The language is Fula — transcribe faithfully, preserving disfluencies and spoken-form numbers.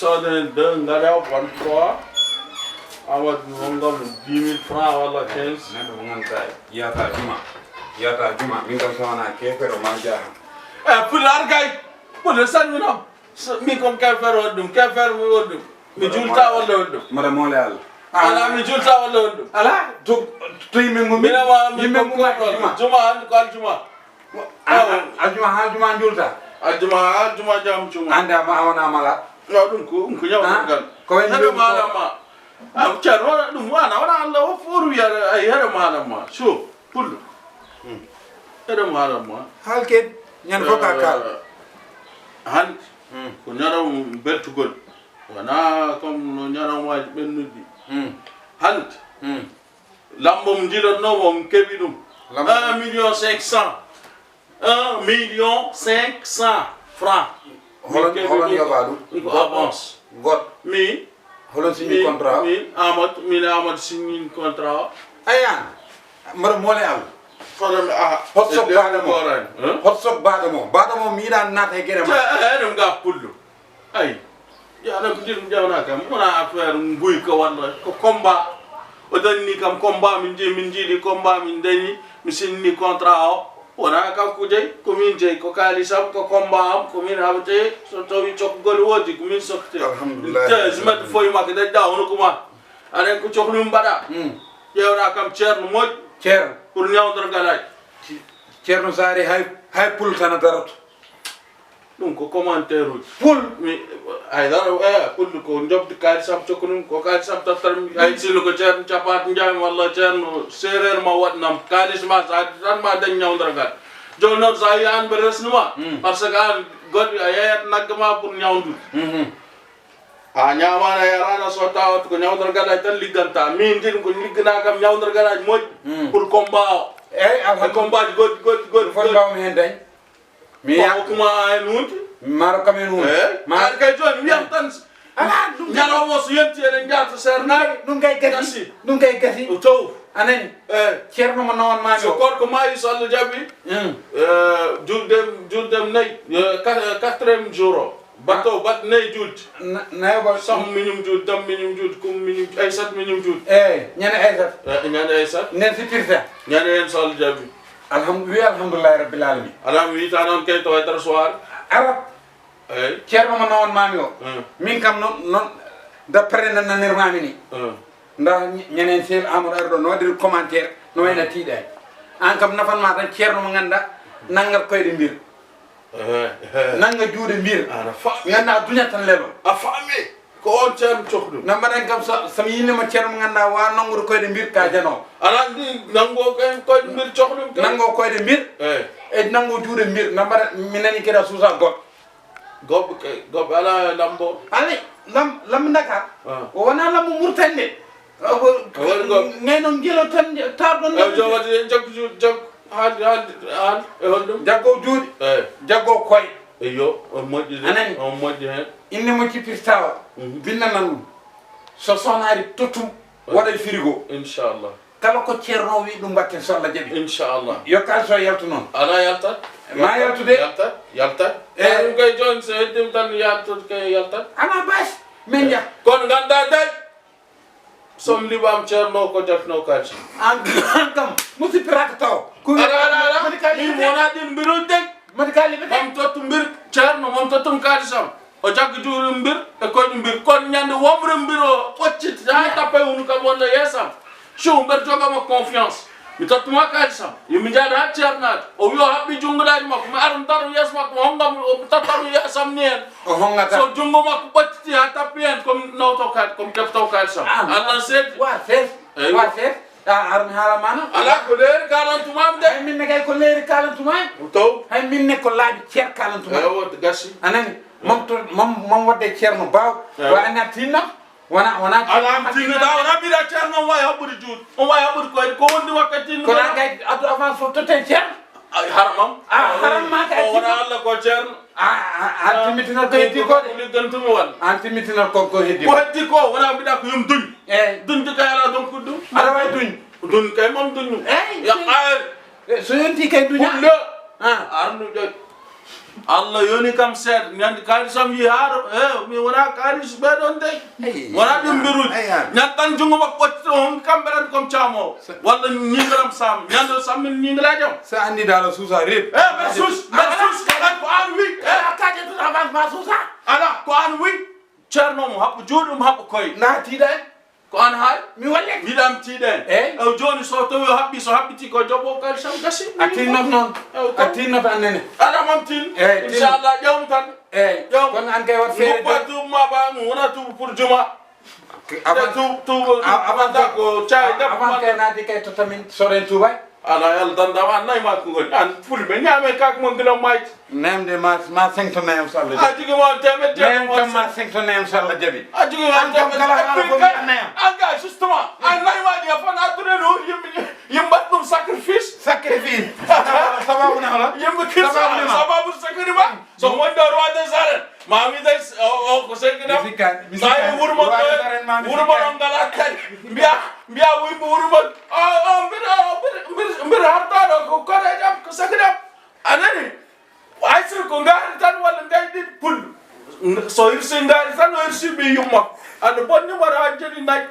Soodene deux, ngaɗa vingt-trois. Awa honngam dix mille francs walla quinze. Neɗɗo mo ngannduɗaa yiyata juma. Yiyata juma. Min kam so wonaa keefeero ma jaaha. Eh, Pulaar kay. Pulaar salminam. So, min kam keefeero waɗi ɗum. Keefeero mi waɗi ɗum. Mi juulta walla waɗi ɗum. Mbaɗa moole Allah. Alaa, mi juulta walla waɗi ɗum. Alaa, to, to yimɓe ngummi. Mbiɗa ma, min yimɓe kam ngumma keefeero. Juma. Juma, hannde ko aljuma. Awa. Aljuma, haa aljuma njuulta. Aljuma, haa aljuma jam juma. Hannde a ma-, a wona mala. No, ɗum ko, ɗum ko ñawtal. Ah, ngal. Ko wayno heɗo ɗum ko maala ma. Ah, Ceerno, wona ɗum, wona, wona Allah o fof wiya, ay, heɗo maala ma. So, pullo. Hmm. Heɗo maala ma. Haal kadi, ñande fof ka kaal. Eh, hannde, hmm, ko ñalawma beltugol. Wona comme no ñalawmaaji ɓennuɗi. Hmm. Hannde, hmm, lambo mo njiɗatnoo mo, mi keɓi ɗum. Lambo un million cinq cent. Un million cinq cent francs. Holon, min keɓi holon ɗum yoɓa ɗum? Ko avance. Goɗɗo. Mi. Holon signi contrat o? Min Amadou, min Amadou signi contrat o. Ayan. Mbaɗa moole am. Hoto mi aha. Hot sok baɗa mo. Hot sok baɗa mo. Baɗa mo mi yiɗa naata e gere ma. Eɗum ga pullo. Ay, ƴeewna ko njiɗmi ƴeewna kam, wona affaire nguy ko walla ko combat. O dañni kam combat, min jeyi, min njiɗi combat, min dañi, mi sinni contrat o. Wona kanko jeyi, ko min jeyi, ko kaalisam, ko combat am, ko min haɓete. So tawi cokkugol woodi, ko min sokkete. Alhamdulillah. Te, si mbaɗi foy makko, dañɗa hono ko ma. Aɗa ko cohli mum mbaɗa. Hmm. Ƴeewna kam ceerno moƴƴo. Ceerno. Pour ñawdorgal ay. Ceerno Saari hay, hay pul tan a daroto. Ɗum ko commentaire uji. Pul. Mi, haydara, eh, pullo ko njoɓdi kaalis am cokku ɗum, ko kaalis am tattar mi. Hay sino ko ceerno Capaat Njaay walla ceerno séeréer ma waɗnam kaalis ma, sa addi tan ma dañ ñawdorgal. Jooni noon sa yi an ɓe resnuma, hmm, parce que an goɗɗo a yeyat nagge ma pour ñawdude. Mhm. A ñaamaana, a yaraana, so tawat ko ñawdorgal ay tan ligganta. Min din ko liggana kam ñawdorgal ay moƴƴi, hmm, pour combat o. Eyyi, e alhamdulillah. Combat ji goɗɗi, goɗɗi, goɗɗi, foti goɗɗi. Mbawmi hen dañ. Mi ya- Ko kuma en hunde. Maro kam en hunde. Eh? Ma- Ar kay joni wiyam tan. Ala, ɗum kay- Ñalawma so yonti eɗen njaha to Seernaaɓe. Ɗum kay gasi. Gasi. Ɗum kay gasi. O tow. A nani? Eh. Ceerno mo nawan ma so o. Gorko maayi so Allah jaɓi. Mm. Eh, julde, julde nayi. Eh, ka-, quatrième jour o. Bato, ah, bat nayi julde. Na-, nayo ba- Sam miñum julde, dam miñum julde, kum miñum, aysat miñum julde. Eh, ñande aysat. Eh, ñande aysat. Nen si pirta. Ñande hen so Allah jaɓi. Alhamdu-, wi alhamdulillahi rabbil alamin. Ala mi wiyta noon kay to e nder soir. Arab. Eyyi. Ceerno mo nawan mami o. Hmm. Min kam noon, noon, d'après no nanirmami ni. Hmm. Nda ñanden sel Amadou Ardo no waɗiri commentaire, no wayna tiiɗani. An kam nafan ma tan ceerno mo ngannduɗaa, nanngat koyɗe mbir. Ehe, ehe. Nannga juuɗe mbir. Ana faami. Ngannduɗaa duñat tan lelo. A faami. Ko on ceerno cohluɗo. Na mbaɗen kam so, so mi yinniima ceerno mo ngannduɗaa waawa nanngude koyɗe mbir ka janoowo. Aɗa anndi nanngo koyɗe, koyɗe mbir cohluɗo kay? Nanngo koyɗe mbir. Eyi. E nanngo juuɗe mbir. Na mbaɗa, mi nani kadi a suusa goɗɗo. Goɗɗo kay, goɗɗo alaa lambo. Alay, lam-, lambo Dakar. Ah. O wonaa lambo Mauritanie de. O ko, o woni goɗɗo. Ngayno ngelo tan, taarɗon. Eh, jo, waɗi en jaggu, jaggu. Haalde, haalde, haalde. E honɗum? Jaggo juuɗe. Eh. Jaggo koye. Eyyo, on moƴƴi de. A nani? On moƴƴi hen. Innde mo cippirta o. Mhm. Binnanan ɗum. So sonaari tottum, waɗa e frigo. Inchallah. Kala ko ceerno o wi ɗum mbatten so Allah jaɓi. Inchallah. Yo kaalis o yaltu noon. Alaa yaltat. Ma yaltu de. Yaltat, yaltat. Eh. Ɗum kay jooni so heddima tan yaltude kay yaltat. Alaa baasi. Min jah. Kono nganndaa day. Soom liɓaam ceerno ko jatno kaalis. An, an kam, musippiraaka taw. Ko wi- Ala, ala, ala. Moni kaalis min wona ɗin mbirude de. Moni kaalis liɓete. Mam tottu mbir, ceerno, mam tottum kaalis am. O jaggi juuɗe mbir, e koyɗe mbir. Kono ñande womre mbir o ɓocciti, haa tappa e hunu kam wonno yeesam. Show, mbeɗa jogama confiance. Mi tottuma kaalis am. Yo mi njaada haa ceernaade. O wi o haɓɓi junngoɗaaji makko. Mi ara mi daro yeeso makko, mi honngam, o mi tottaɗum yeesam ni hen. O hongata. So junngo makko ɓocciti haa tappi hen, ko mi nawto kaal-, ko mi keɓto kaalis am. Ah, Allah seedi. Wa sees. Eywa. Wa sees. A, ar mi haala maana. Alaa ko leeri kaalantumaami de. Hay min ne kay ko leeri kaalantumaami. Taw. Hay min ne ko laabi ceer kaalantumaami. Eywa, gasi. A nani? Mam to, mam, mam wadde ceerno baaw. Eywa. Wa ana tinna. Wona, wona. Ala am tinno da, wona mbiɗa ceerno, on wawi haɓɓude juuɗe. On wawi haɓɓude koyɗe. Ko wonde wakkati tinno. Kono an kay addu avance fof totten ceerno. Ay, haramam. Ah, haram ma kay. O wona Allah ko ceerno. Ah, ah, an timmitinat ko heddi ko de. Ko liggantumi walla. An timmitinat ko, ko heddi ko. Ko heddi ko, wona mbiɗa ko yum duñ. Eh. Duñde kay ala donc ɗum. Aɗa wawi duñ. Duñ kay mam duñu. Eh, ya, so, ay. Eh, so yonti kay duña. Hullo. Ah. Arnu ƴoƴ. Allah yoni kam seeɗa, ñande kaalis am yi haaro, e, mi wona kaalis ɓe ɗon dey. Wona ɗum mbiruji. Ñande tan junngo makko ɓoccito, honki kam ɓerande kom caamo. Walla ñiigalam saam. Ñande o sammin ñiigalaaji am. So anndi daal o suusa reeɗi. E, mbeɗa suus, mbeɗa suus. Ko an wi. E, a kaƴe tun avance ma suusa. Ala, ko an wi. Ceerno mo haɓɓo juuɗe, mo haɓɓo koye. Na tiiɗa en. Ko an haali? Mi walle. Yiɗam tiiɗen. Eyi. Ew, jooni so tawi o haɓɓi, so haɓɓiti ko joɓo kadi sam gasi. A tinnot noon. Ew, a tinnot annene. Aɗa mam tin. Eyi, tin. Inchallah, ƴewm tan. Eyi. Ƴewm. Kono an kay wat feere. Ngoppa tuubu ma ba, mo wona tuubu pour juma. Avant, tu, tu, avant ko caay def avant man. Kay naati kay totta min soren tuubay. Ala yalla danda ma nay ma ko ngoni. An fulɓe ñaame kak mon gila mayti. Nemde ma, ma cinq tonnes so Allah jaɓi. A jigi ma temed. Nem kam ma cinq tonnes so Allah jaɓi. A jigi ma temed. An kam kala haala ko mi nem. An ga justement. An nay ma dia fan aduna no yimɓe yimɓe ɗum sacrifice. Sacrifice. Sababu na wala? Yimɓe kirsa. Sababu na. Sababu sacrifice. So wonde roi des arènes. Ma mi day o ko segina. Sa yi wurmo wurmo on ngala kadi. Mbiya mbiya wuymo wurmo. O o mbir mbir mbir hartaɗo ko kore jam ko segina. Anani. Ay sir ko ngari tan walla ngay ɗiɗi pul. So irsi ngari tan o irsi ɓe yumma. Aɗa bonni mara a jeli nay.